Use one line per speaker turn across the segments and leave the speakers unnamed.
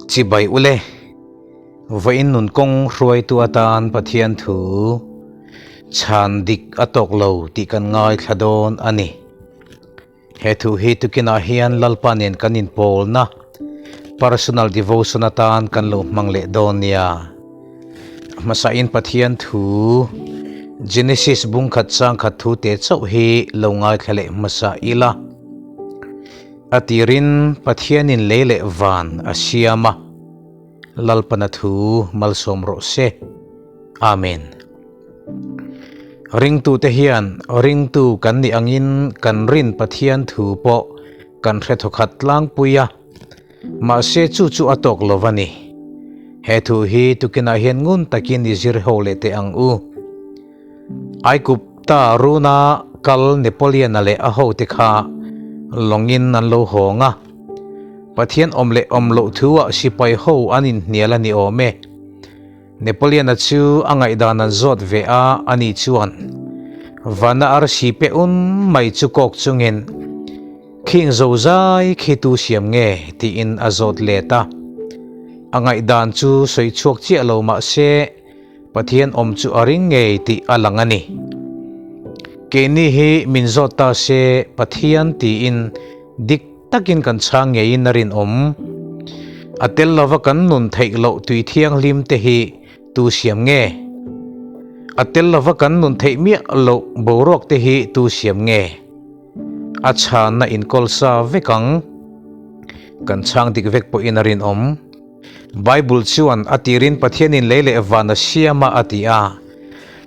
Chibai ule, vawiin nun kawng hruaitu atan Pathian thu chhan dik a tawk lo tih kan ngaithla dawn a ni. He thu hi tukinah hian Lalpa nen kan inpawlna personal devotion atan kan lo hmang leh dawn nia. A hmasain Pathian thu Genesis bung khat chang khat thu te chauh hi lo ngaithla leh hmasa ila. A tirin Pathianin lei leh van a siam a, Lalpana thu malsawm rawh se. Amen. Ringtute hian ringtu kan nih angin kan rin Pathian thu pawh kan hre thawkhat tlangpui a, mahse chu chu a tawk lo va ni. He thu hi tukinah hian ngun takin i zir ho leh teh ang u. Aigupta runa kal Napoleon-a leh a hote kha lawngin an lo hawng a, Pathian awm leh awm loh thu-ah sipai ho an inhnial a ni awm e. Napoleon-a chu a ngaihdan an zawt ve a, ani chuan vana arsi pe un mai chu kawk chungin, Khing zozai khi tu siam nge? tiin a zawt let a. A ngaihdan chu sawi chhuak chiah lo mah se, Pathian awm chu a ring ngei tih a lang a ni. Keini hi min zawt ta se Pathian tiin dik takin kan chhang ngeiin a rinawm. A tel lova kan nun theih loh tui thianghlim te hi tu siam nge? A tel lova kan nun theih miah loh boruak te hi tu siam nge? A chhanna inkawl sa vek ang. Kan chhang dik vek pawhin a rinawm. Bible chuan a tirin Pathianin lei leh van a siam a a ti a.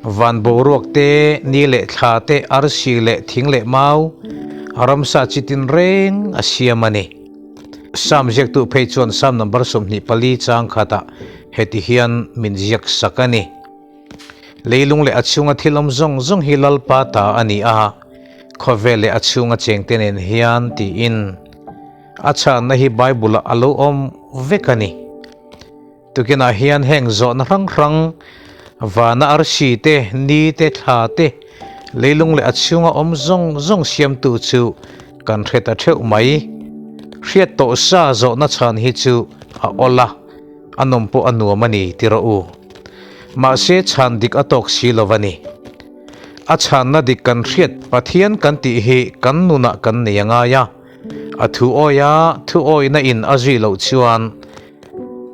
Van boruak te, ni leh thla te, arsi leh thing leh mau, ramsa chi tinreng a siam a ni. Psalm ziaktu phei chuan Psalm number 24 chang khatah heti hian min ziak sak a ni. Leilung leh a chhunga thil awm zawng zawng hi Lalpa ta a ni a, khawvel leh a chhunga chengte nen hian tiin. A chhanna hi Bible-ah a lo awm vek a ni. Tukinah hian heng zawhna hrang hrang, vana arsi te, ni te, thla te, leilung leh a chhunga awm zawng zawng siamtu chu kan hre ta theuh mai. Hriat tawh sa zawhna chhan hi chu a awl a, a nawm pawh a nuam a ni ti rawh u. Mahse chhan dik a tawk si lo va ni. A chhanna dik kan hriat Pathian kan tih hi kan nunah kan nei a ngai a. A thu awi a, thu awina in a zui loh chuan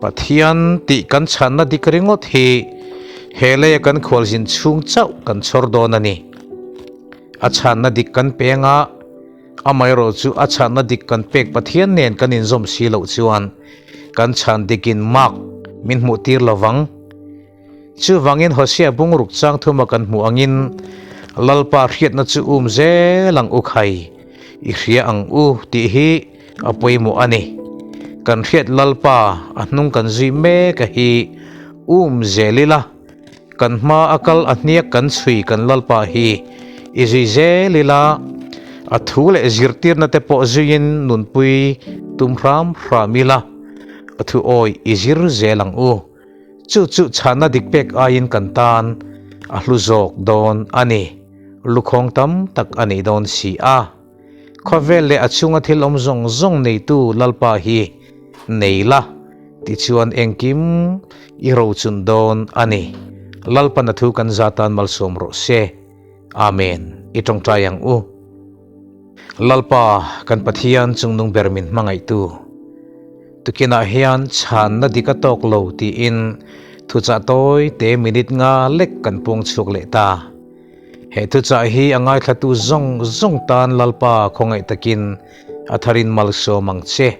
Pathian tih kan chhanna dik ringawt hi he leia kan khualzin chhung chauh kan chhawr dawn a ni. A chhanna dik kan peng a, amaherawh chu a chhanna dik kan pek Pathian nen kan inzawm si loh chuan kan chhan dikin mark min hmuh tir lovang. Chuvangin Hosea bungruk chang thuma kan hmuh angin Lalpa hriatna chu um zel ang u khai, i hria ang u tih hi a pawimawh a ni. Kan hriat Lalpa a hnung kan zui mek a hi um zel ila, kan hma a kal a hniak kan chhui kan Lalpa hi i zui zel ila, a thu leh zirtirna te pawh zuiin nunpui tum hram hram ila, a thu awi i zir zel ang u. Chu chu chhana dik pek aiin kan tan a hlu zawk dawn a ni. Lukhawng tam tak a nei dawn si a. Khawvel leh a chhunga thil awm zawng zawng neitu Lalpa hi nei la, tichuan engkim i rochun dawn a ni. Lalpan a thu kan za tan malsawm rawh se. Amen. I tawngtai ang u. Lalpa kan Pathian chungnung ber min hmangaihtu. Tukinah hian chhanna dik a tawk lo tiin thuchah tawi te minute nga lek kan puang chhuak leh ta. He thuchah hi a ngaithlatu zawng zawng tan Lalpa khawngaih takin a tharin malsawm ang che.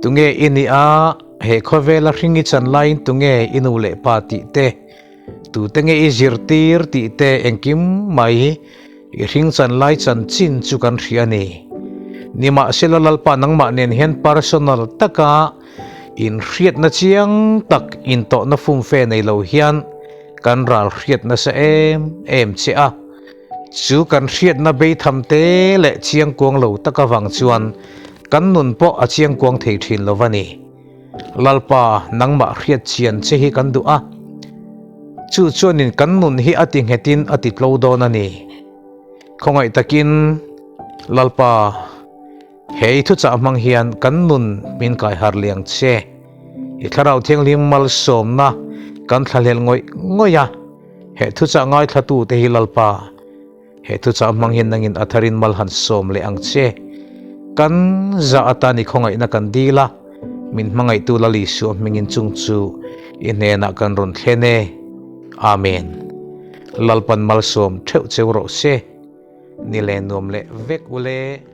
Tunge i nih a, he khawvela hring i chan laiin tunge i nu leh pa tih te, tute nge i zirtir tih te engkim mai I hring chan lai chanchin chu kan hria a ni. Nimahsela Lalpa nangmah nen hian personal taka inhriatna chiang tak intawhna fumfe nei lo hian kan ral hriat nasa em em che a. Chu kan hriatna beitham te leh chiangkuang lo tak avang chuan kan nun pawh a chiangkuang thei thin lo va ni. Lalpa nangmah hriat chian che hi kan duh a, chu chuanin kan nun hi a ti nghetin a ti tlo dawn a ni. Khawngaih takin Lalpa, He i thuchah hmang hian kan nun min kai har leh ang che. I Thlarau Thianghlim malsawmna kan thlahlel ngawih ngawih a, he thuchah ngaithlatute hi Lalpa, he thuchah hmang hian nangin a tharin mal han sawm leh ang che. Kan zah atan i khawngaihna kan dil a, min hmangaihtu Lal Isua hmingin chung chu i hnenah kan rawn thlen e. Amen. Lalpan malsawm theuh cheu rawh se. Ni le nuam leh vek ule.